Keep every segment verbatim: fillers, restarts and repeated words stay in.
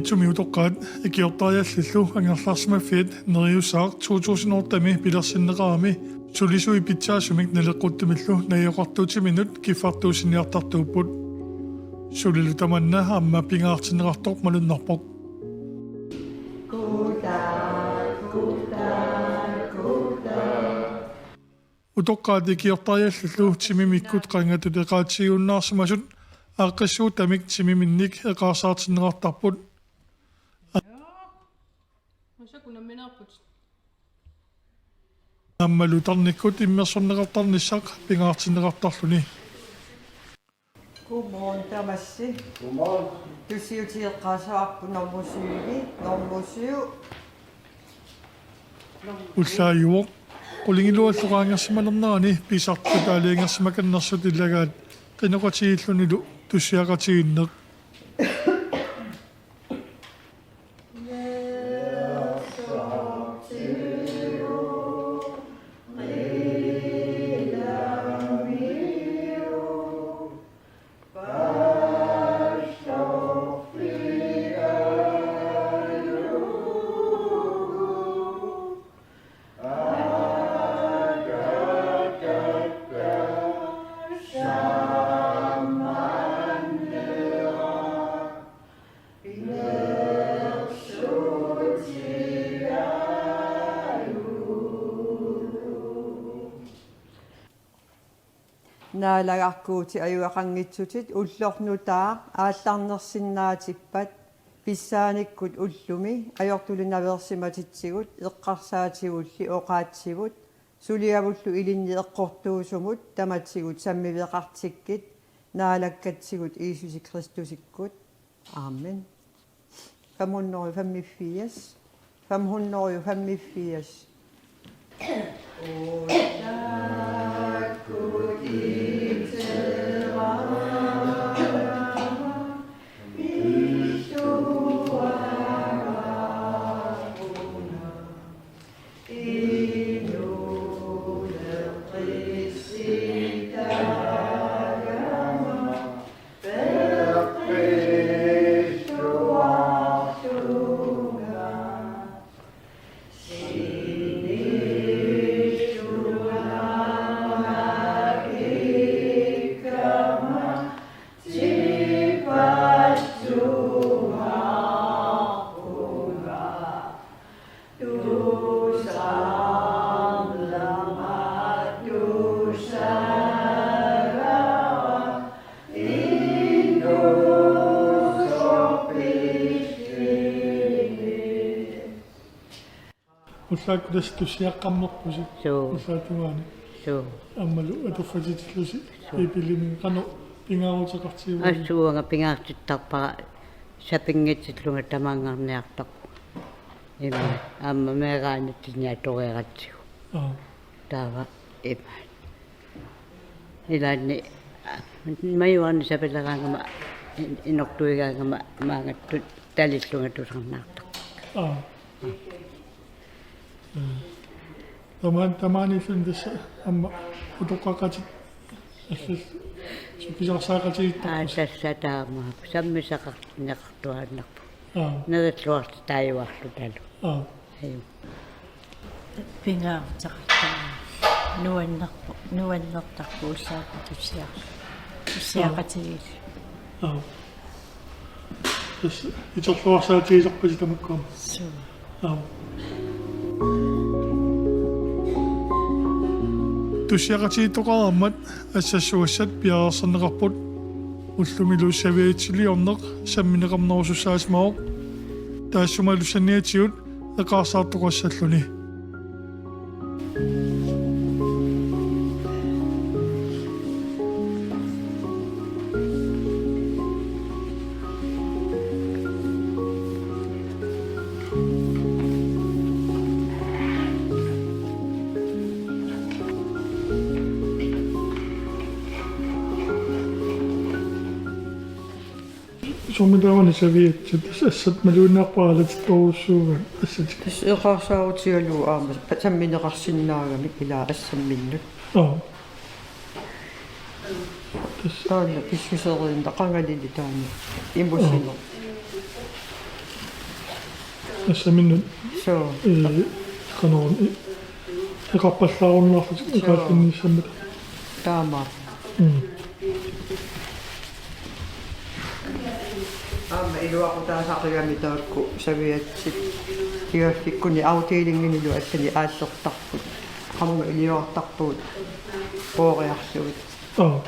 Sumi utoqqaat ikiortariallillu angerlarsimaffiat Neriusaaq to tusind otte-mi pilersinneqarami sulisui pitsaasumik naleqquttumillu najugaqartuutiminnut kiffartuussiniartartuupput. Sulilu tamanna aamma pingaartinneqartoq malunnarpoq. Utoqqaat ikiortariallillu timimikkut qangatut eqaatsiguunnaarsimasut aaqqissuuttamik timiminnik eqaarsaartinneqartarput. Aammalu tarnikkut immersorneqartarnissaq pingaartinneqartarluni. Godmorgen, tamassi. Godmorgen. Tusiutigeqqaassavarput normu syv, normu syv. Ullaajuvoq. Qulingiluallu qaangersimanernerani pisartut aalajangersimakannersut ilagaat qinoqatigiillunilu tussiaqatigiinneq. Naalagaq Guuti ajugaqanngitsutit, ulloq nutaaq aallarnersinnaatippat, pissaanikkut ullumi ajortuliinaveersimatitsigut eqqarsaatigulli oqaatsivut, suliavullu ilinni eqqortuusumut tamatigut sammiveqartikkit, Naalakkatsigut Jiisusi Kristusikkut. Amen. Fem hundrede og femogfirs. Fem hundrede og femogfirs. Ullaakkut tassa tussiaqqammerpusi. Suu. Ullaap tungaani. Suu. Aammalu atuffatsitillusi. Suu. Biibilimi qanoq pingaaruteqartigivaat? Assut uanga pingaartittarpara sapinngitillugu tamaanngarniartarpunga. Ima aamma meeraanitinni atoreeratsigu. Aa. Taava ima. Ilaanni, aa, majuarni sapileraangama in-, inortuigaangama maangattut talillunga tusarnaartarpakka. Aa. Ee, tamaan-, tamaaniilluni tassa aamma utoqqaqatit allallu sukisaarsaaqatigiittarput. Aa, tassa taamaappoq. Sammisaqartinneqartuaannarpoq. Aa. Nerilluartut taajuarlutalu. Aa. Aju. Pingaaruteqartarami. Nuannerpoq, nuannertarpoq ullaakkut tussiaq-, tussiaqatigiillu. Aa. Tassa iterluarsaatigisarpasi tamakkuami. Suu. Aa. Tussiaqatigiittoqareermat assassugassat piareersarneqarput. Ullumilu serviettiliorneq sammineqarnerusussaasimavoq. Taassumalu saniatigut eqaarsaartoqassalluni. Soormitaava serviettit, tassa assat malugiinnarpara aalatittorujussuugaat assatik. Tassa eqaarsaarutigalugu aamma pa-, sammineqarsinnaagamik ilaa assamminnut. Aa. Tassa. Taanna pissuseriinna qangalili taanna imusineq. Aa. Tassaminnut. Suu. Ee, qanormi, ee, eqarpallaarunnaarlutik. Suu. Eqaallinnissammata. Taama. Mm. Aamma iluaqutaasaqigami taakku servietsit. Igassikkunni afdelinginilu allanik aallertarput. Qamunga iliorartarpugut. Pooriarlugit. Aa.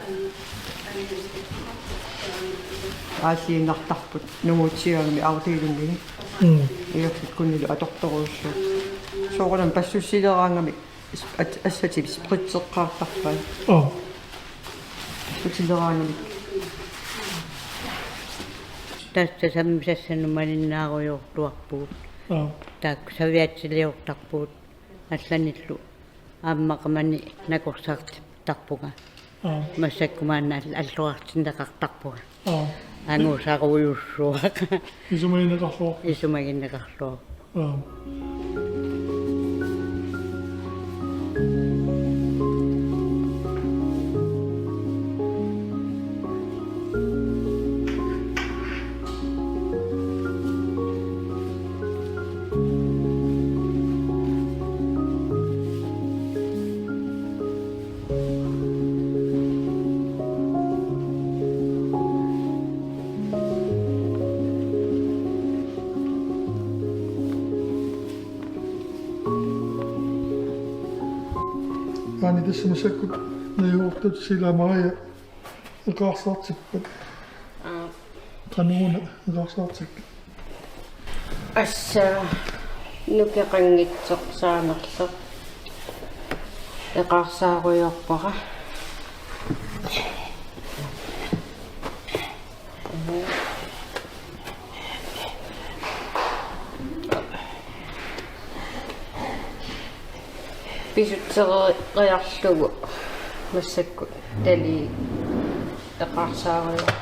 Aalliinnartarput nungutsigaangami afdelingini. Mm. Igassikkunnilu atortorujussuupput. Soorunami passussileraangamik is-, at-, assatip spritseqqaartarpai. Aa. Passussileraangamik. Tassa sammisassanut malinnaarujoortuarpugut. Aa. Taakku servietsiliortarpugut. Allanillu aamma qamani nakorsaartittarpunga. Aa. Massakkut maanna all-, alloriartinneqartarpunga. Aa. Angusarujussuaq. Isumagineqarluarpoq. Isumagineqarluarpoq. Aa. Aani tassa massakkut najugaqartut Sila Maria eqaarsaartippat. Aa. Qanoruna eqaarsaartikkit? Assa nukeqanngitsoq saamerleq eqaarsaarujoorpara. Pisutsereeriarlugu massakkut talii eqaarsaarujoorpara.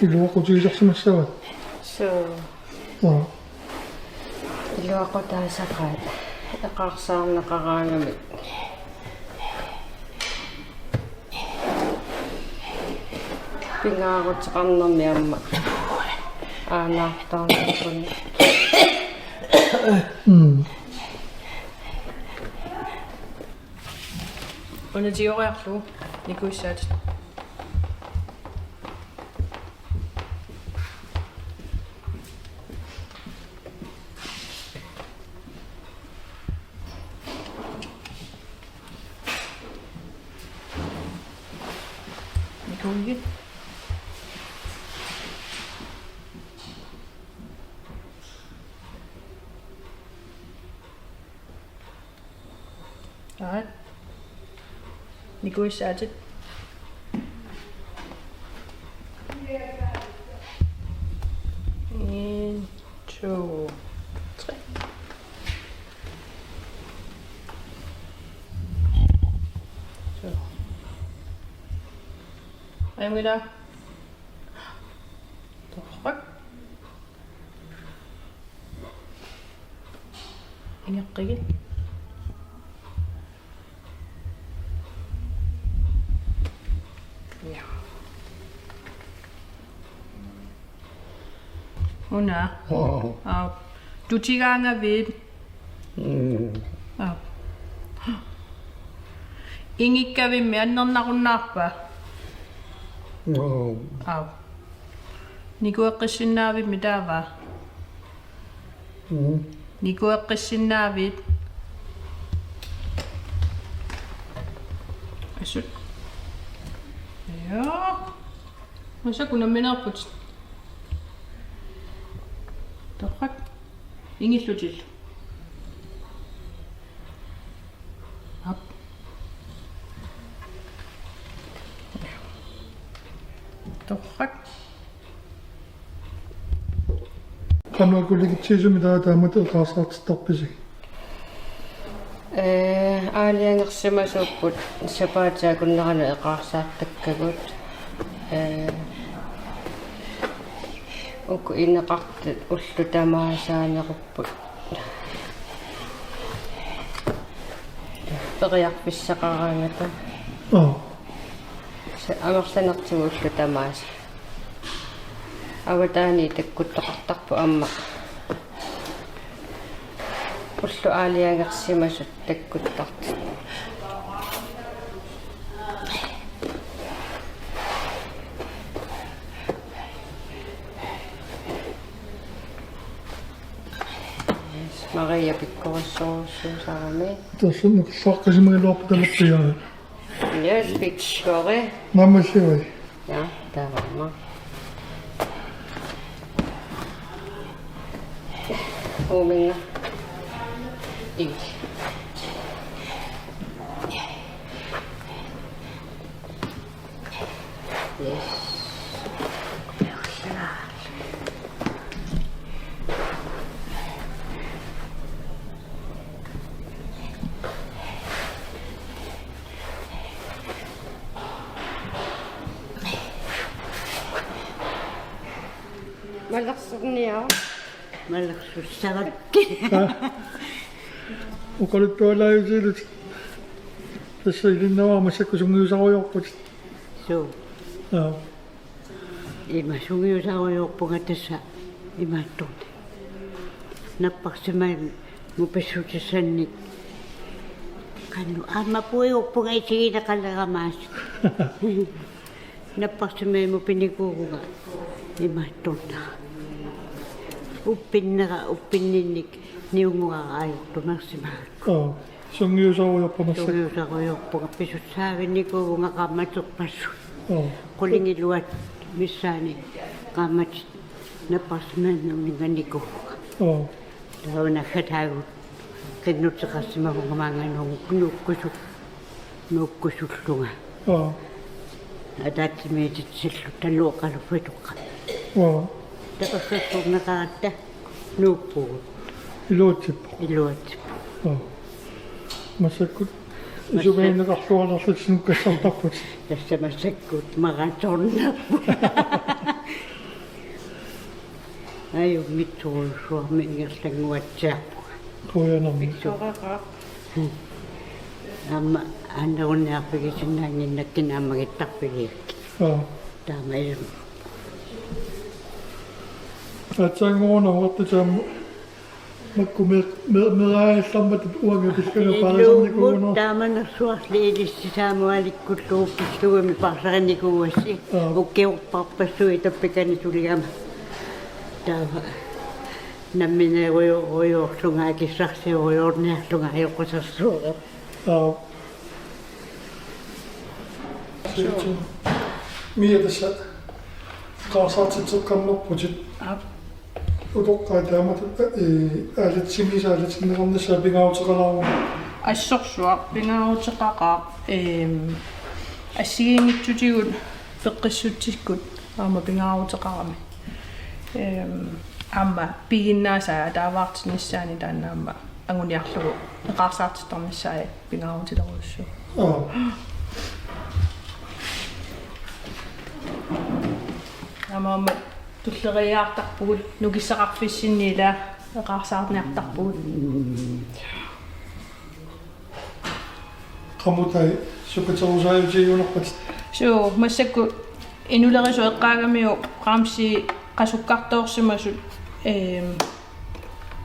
Iluaqutigisarsimassavaat. Suu. Aa. Iluaqutaasaqaat eqaarsaarneqaraangamik. Pingaaruteqarnermi aamma aanaartaarnerpunni. Mm. Una tigoriarlugu nikuissaatit. Nikuigit. Right. Nikuissaatit. En, to, tre. Så. Ajunngilaq. Torrak. Ingeqqigit. Ja. Una. Oo. Aap. Tutigaangavit. Mm. Aap. Ingikkavimmi annernarunnaarpa? Oo. Aap. Nikueqqissinnaavimmi taava? Mm. Nikueqqissinnaavit? Assut. Ja. Massakkut nammineerput. Torrak. Ingillutillu. Aap. Torrak. Qanoq akuligitsigisumik taava taamatut eqaarsaartittarpisi? Ee, aalajangersimasuupput sapaatip akunneranut eqaarsaartakkagut. Ee, uku ineqartut ullut tamaasa saanerupput. Periarfissaqaraangata. Aa. Sa-, amerlanertigut ullut tamaasa. Avataani takkuttoqartarpoq aamma. Ullut aalajangersimasut takkuttartut. Maria pikkorissorujussuusarami. Tassa nukersaqqissimagaluarput talerpiaa. Yes, pikkori. Nammassiui. Ja, tamarmi. Uuminnga. Ii. Yes. Malersorniaruk. Malersussarakkit. Aa. Oqaluttualaajutigilutit. Tassa ilinnavara massakkut sungiusarujoorputit. Suu. Aa. Ima sungiusarujoorpunga tassa imaattoq. Napparsimammut pissutissannik. Qanoq aamma puigorpunga isigineqalerama aasiit. Napparsimammut pinikuuvunga imaattornera. Uppinnera uppinninnik niunguara ajortumersimaarukku. Aa, sungiusarujoorpunga massakkut. Sungiusarujoorpunga pisussaavinnikuuvunga qaammaterpassuit. Aa. Qulingiluat missaani qaammatit napparsimammut minganikuuvunga. Aa. Taava naggataagut qinnuteqarsimavunga maanga nuuk-, nuukkusu-, nuukkusullunga. Aa. Ataatsimiititsilluta taluaqaluffitoqqami. Aa. Tapersersorneqaratta nuuppugut. Iluatsippoq. Iluatsippoq. Aa. Massakkut. Massa-, isumagineqarluarnerlutit nukkassartarputit. Tassa massakkut maratonnerput. Ajunngitsorujussuarmik ingerlannguatsiarpunga. Qujanarmi. Soqaqaaq. Aamma aannerunniarfigisinnaannginnakkit naammagittarfigigakkit. Aa. Taamaalluni. Aatsaannguaq una uartitaam makku me-, me-, meeraallarmat uanga pillunga paarisarinikuugunara. Taamanersuarli ilissi saamualikkullugu pillugami paarisarinikuugassi. Aa. Ukiorparpassuit tappikani suligama. Taava nammineerujo-, -rujoorlunga akissarsiurujoorniarlunga ajoqusersuuvoq. Aa. Mia tassa eqaarsaartitseqqammerputit. Aap. Utoqqaat taamatut, ee, aalatsimiisa aalatinneqarnissaa pingaaruteqalaaruma. Assorsuaq pingaaruteqaqaaq, eem, assigiinngitsutigut peqqissutsikkut aamma pingaaruteqarami. Eem, aamma piginnaasaat ataavartinnissaani taanna aamma anguniarlugu eqaarsaartittarnissaa pingaarutilerujussuuvoq. Aa. Aamma tulleriiaartarpugut, nukissaqarfissinni ila eqaarsaarniartarpugut. Qamutai sukaterusaajutigigunerpatit? Suu, massakkut inulerisut eqqaagamiuk qaamsi qasukkartoorsimasut, eem,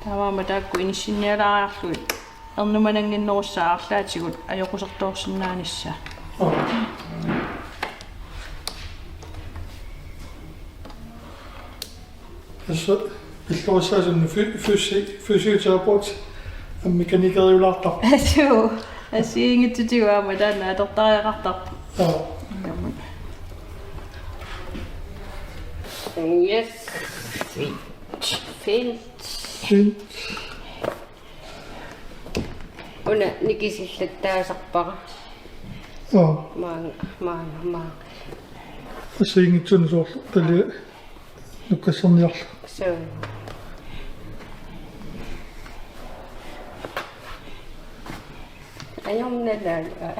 taamaammat taakku inissinnialaariarlugit ernumanannginnerussaat arlaatigut ajoqusertoorsinnaanissaat. Aa. Tassa pillorissaasunut fy-, fysi-, fysioterapeut aamma mekanikeriulaartarpoq. Suu, assigiinngitsutigut aamma taanna atortariaqartarpoq. Aa. Aamma. Yes. Fint. Fint. Fint. Una nikisillattaasarpara. Aa. Maanga, maanga, maanga. Assigiinngitsunik soorlu talia nukkassarniarlugu. Suu. Ajornalaaq.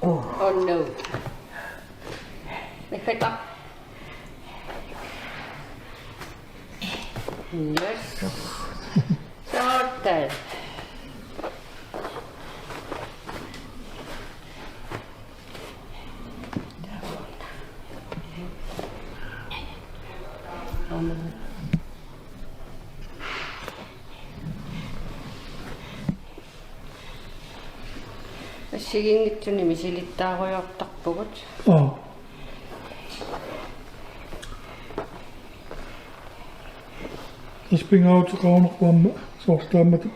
Oh no. Naggataa. Yes. Sådan. Assigiinngitsunik misilittaarujoortarpugut. Aa. Ispingauteqarunarpoq aamma soorlu taamatut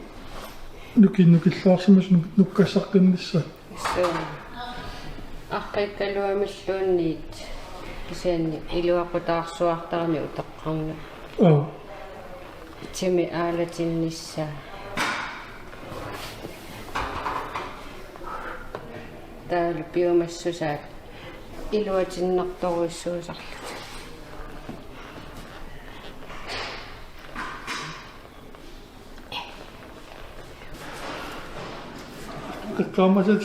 nukinnukillaarsimasut nuk-, nukkassaqqinnissaat. Suu. Aqqikkaluamilluunniit kisianni iluaqutaarsuartarami utoqqarnut. Aa. Timi aalatinnissaa. Taavalu piumassusaat iluatinnartorujussuusarlutik. Eqqaamasat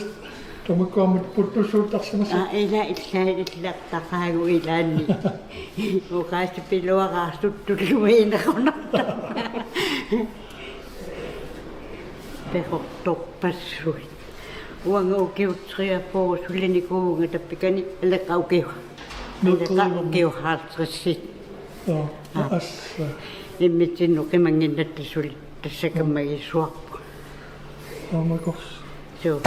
tamakkuamut puttussuuttarsimasat. Aa, ila, illa, illartaqaagut ilaanni. Oqaasippiluaraarsuttulluinequnartarma. Peqortorpassuit. Uanga ukiut treogfyrre sulinikuuvunga tappikani, aleqa ukiu. Aleqa ukiu halvtredsit. Aa, aa. Assa. Immitsinnut qimannginnatta suli. Tassa kammagiissuarput. Aamakors. Suu.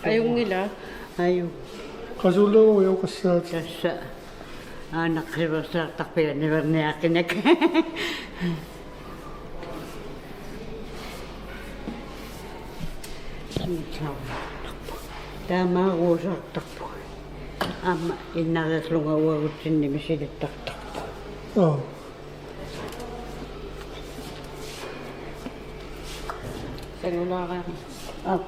Ajunngilaq. Aju. Qasulerujoqassaat. Tassa. Aana qiversaartarpiga niverniaqinnak. Taamaaruusaartarpugut. Aamma innareerlunga uagutsinni misilittartarpugut. Aa. Sangulaareerma. Aap.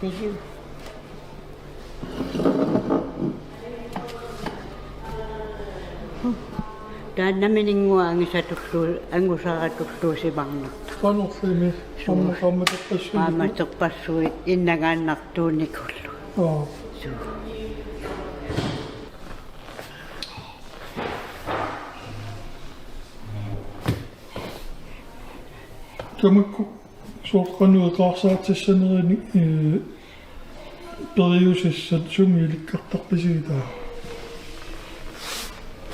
Pisi. Taannaminnguaq angusatullu-, angusaratulluusimaarnartoq. Qanorlimi. Suu. Aamma qaammaterpassuit. Qaammaterpassuit innangaannartuunikullu. Aa. Suu. Tamakku soorlu qanoq eqaarsaartissanerini, ee, periusassat sumi ilikkartarpisigit taava?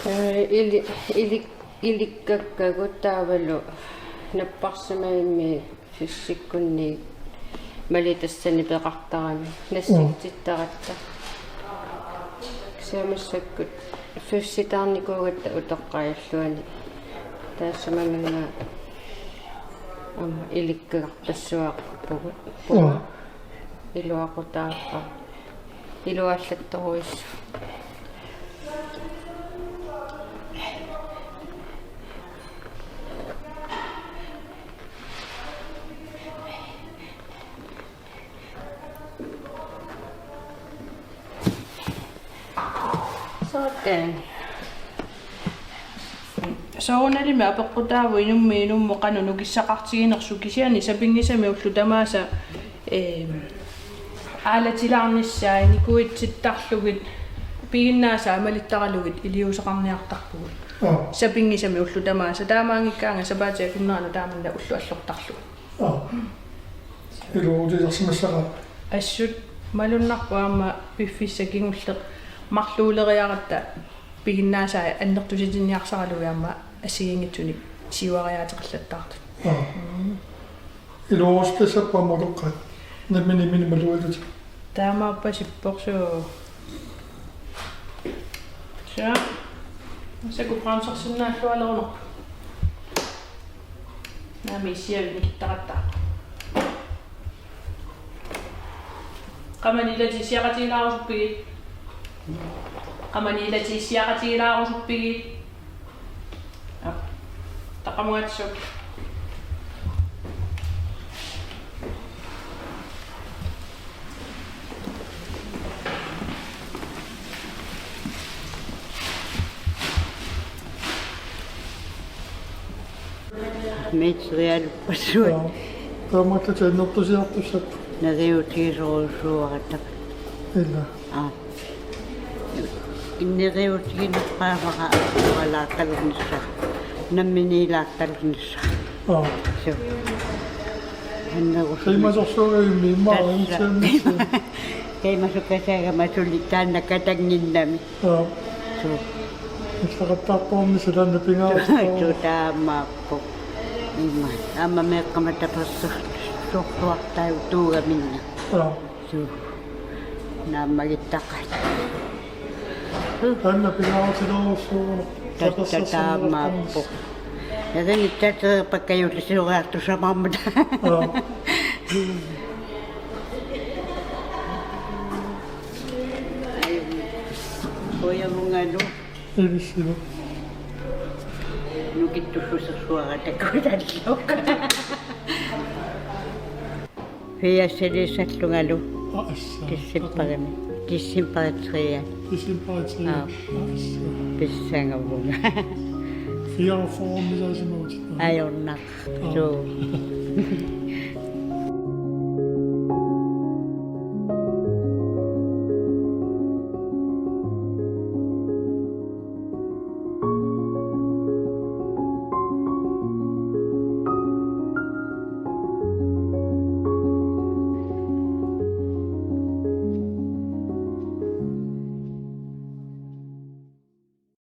Ee, ili-, ili-, ilikkakkagut taavalu napparsimavimmi fysikkunni malitassanik peqartarami nassitsittaratta. Kisianni massakkut fysitaarnikuugatta utoqqaalluarluni. Taassuma manna aamma ilikkagarpassuaqarpugut. Aa. Iluaqutaarpara. Iluallattorujussuuvoq. Sådan. Soorunalimi apeqqutaavoq inummiit inummut qanoq nukissaqartiginersoq, kisianni sapinngisamik ullut tamaasa, ee, aalatilaarnissaat nikuitsittarlugit piginnaasaat malittaralugit iliuuseqarniartarpugut. Aa. Sapinngisamik ullut tamaasa, taamaanngikkaangat sapaatip akunnerani taamanna ullut allortarlugit. Aa. Iluaqutisarsimassaqaaq. Assut malunnarpoq aamma piffissaq kingulleq marluuleriaratta piginnaasaat annertusitinniarsaralugit aamma assigiinngitsunik siuariaateqallattaartut. Aa. Mm. Iluaqutissapput aamma utoqqaat. Nammineq imminut malugalutik. Taamaappasippoq suu. Suu. Massakkut bremsersinnaalluarunarpoq. Naamik issiavik nikittaratta. Qamani ilatit issiaqatigilaarusuppigit? Qamani ilatit issiaqatigilaarusuppigit? Aa. Taqamuatsuk. Materialipassuit. Joo. Taamaattutit annertusiartussat. Neriuutigisorujussuuara taava. Ila. Aa. Neriuutiginerpaamara aalaakkalernissara. Namminiilaakkalernissara. Aa. Suu. Annerus. Qiimasorsuugami immaqa. Tassa. Annertusiarnissaa. Qiimasukkasaagama suli taanna katannginnami. Aa. Suu. Illaqattaartornissaq taanna pingaartittarpoq. Suu taamaappoq. Ima. Aamma meeqqama tapersersorluartaat tuugaminna. Aa. Suu. Naammagittaqaat. Taanna pingaartilerujussuuvoq. Tassa tapersersorluartarnissaq. Taamaappoq. Erinittaatsereerpakka juullisioriartussamaarmata. Aa. Qujavungalu. Ilissilu. Nukittussusersuara takutallu. Fiasiliisallungalu. Aa, assa. Decembarimi. Decembarip tredje. Decembarip tredje. Aa. Aa, assa. Pissangavunga. Fireogfyrre missaasimavutit. Ajornaq. Aa. Suu.